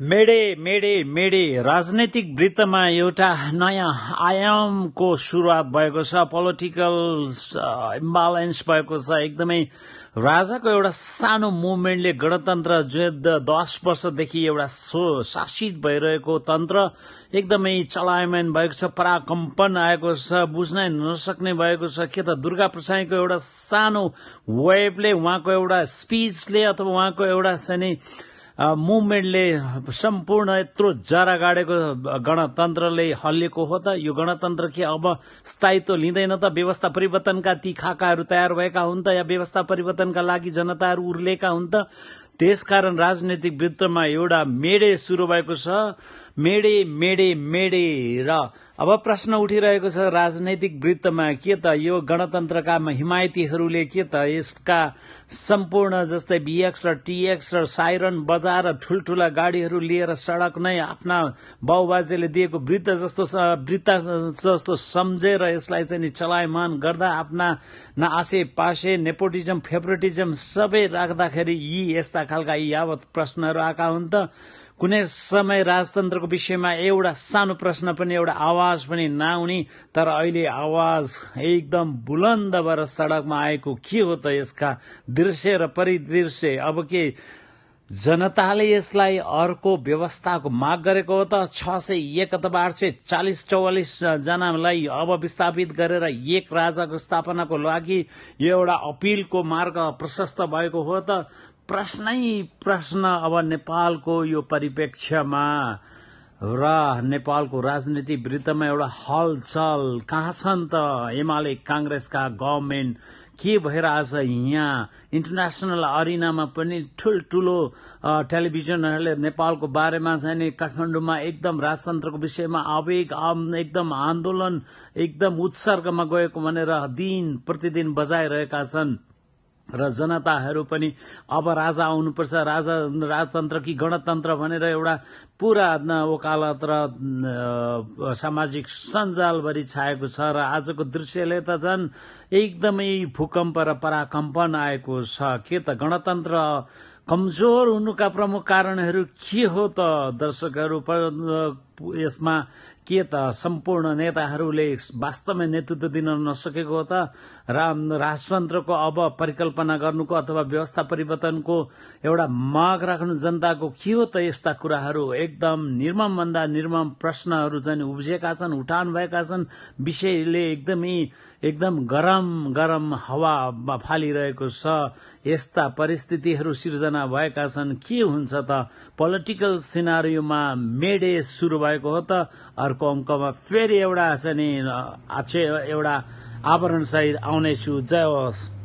मेडे मेडे मेडे राजनैतिक वृत्तमा एउटा नयाँ आयामको सुरुवात भएको छ। पोलिटिकल इम्बालेन्स भएको छ। एकदमै राजाको एउटा सानो मुभमेन्टले गणतन्त्र जो 10 वर्षदेखि एउटा शासित भइरहेको तन्त्र एकदमै चलायमान भएको छ। पराकम्पन आएको छ, बुझ्नै नसक्ने भएको छ। के त दुर्गा प्रसाईको एउटा सानो वेभले, उहाँको एउटा स्पिचले अथवा उहाँको एउटा चाहिँ मुभमेन्टले सम्पूर्ण यत्रो जरा गाडेको गणतन्त्रले हल्लिएको हो त? यो गणतन्त्र के अब स्थायित्व लिँदैन त? व्यवस्था परिवर्तनका ती खाकाहरू तयार भएका हुन् त, या व्यवस्था परिवर्तनका लागि जनताहरू उर्लेका हुन् त? त्यसकारण राजनैतिक वृत्तमा एउटा मेडे सुरु भएको छ। मेडे मेडे मेडे। र अब प्रश्न उठिरहेको छ राजनैतिक वृत्तमा, के त यो गणतन्त्रका हिमायतीहरूले के त यसका सम्पूर्ण जस्तै बीएक्स र टीएक्स र साइरन बजाएर ठूल्ठूला गाडीहरू लिएर सड़क नै आफ्ना बाउबाजेले दिएको वृत्त जस्तो सम्झेर यसलाई चाहिँ चलायमान गर्दा आफ्ना आसे पासे नेपोटिजम फेभरेटिजम सबै राख्दाखेरि यी यस्ता खालका यावत प्रश्नहरू आएका हुन् त? कुनै समय राजतन्त्रको विषयमा एउटा सानो प्रश्न पनि, एउटा आवाज पनि नआउने, तर अहिले आवाज एकदम बुलन्द भएर सड़कमा आएको के हो त? यसका दृश्य र परिदृश्य अब के जनताले यसलाई अर्को व्यवस्थाको माग गरेको हो त? 601 अथवा 840-44 जनालाई अब विस्थापित गरेर एक राजाको स्थापनाको लागि यो एउटा अपिलको मार्ग प्रशस्त भएको हो त? प्रश्न अब नेपालको यो परिप्रेक्ष्यमा र नेपालको राजनीतिक वृत्तमा एउटा हलचल कहाँ छन् त? एमाले कांग्रेसका गभर्नमेन्ट के भइरहेछ यहाँ? इन्टरनेशनल अरिनामा पनि ठूल्ठूलो टेलिभिजनहरूले नेपालको बारेमा चाहिँ काठमाडौँमा एकदम राजतन्त्रको विषयमा आवेग एकदम आन्दोलन एकदम उत्सर्गमा गएको भनेर दिन प्रतिदिन बजाइरहेका छन्। र जनताहरू पनि अब राजा आउनुपर्छ, राजतन्त्र कि गणतन्त्र भनेर एउटा पूरा वकालत र सामाजिक सञ्जालभरि छाएको छ। र आजको दृश्यले त झन् एकदमै भूकम्प र पराकम्पन आएको छ। के त गणतन्त्र कमजोर हुनुका प्रमुख कारणहरू के हो त? दर्शकहरू यसमा के त सम्पूर्ण नेताहरूले वास्तवमा नेतृत्व दिन नसकेको हो त? राजतन्त्रको अब परिकल्पना गर्नुको अथवा व्यवस्था परिवर्तनको एउटा माग राख्नु जनताको के हो त? यस्ता कुराहरू एकदम निर्मम भन्दा निर्मम प्रश्नहरू चाहिँ उब्जेका छन्, उठान भएका छन्। विषयले एकदम गरम हावा फालिरहेको छ। यस्ता परिस्थितिहरू सिर्जना भएका छन्। के हुन्छ त? पोलिटिकल सिनारियोमा मेडे सुरु भएको हो त? अर्को अङ्कमा फेरि एउटा चाहिँ एउटा आवरण सहित आउनेछु। जय होस्।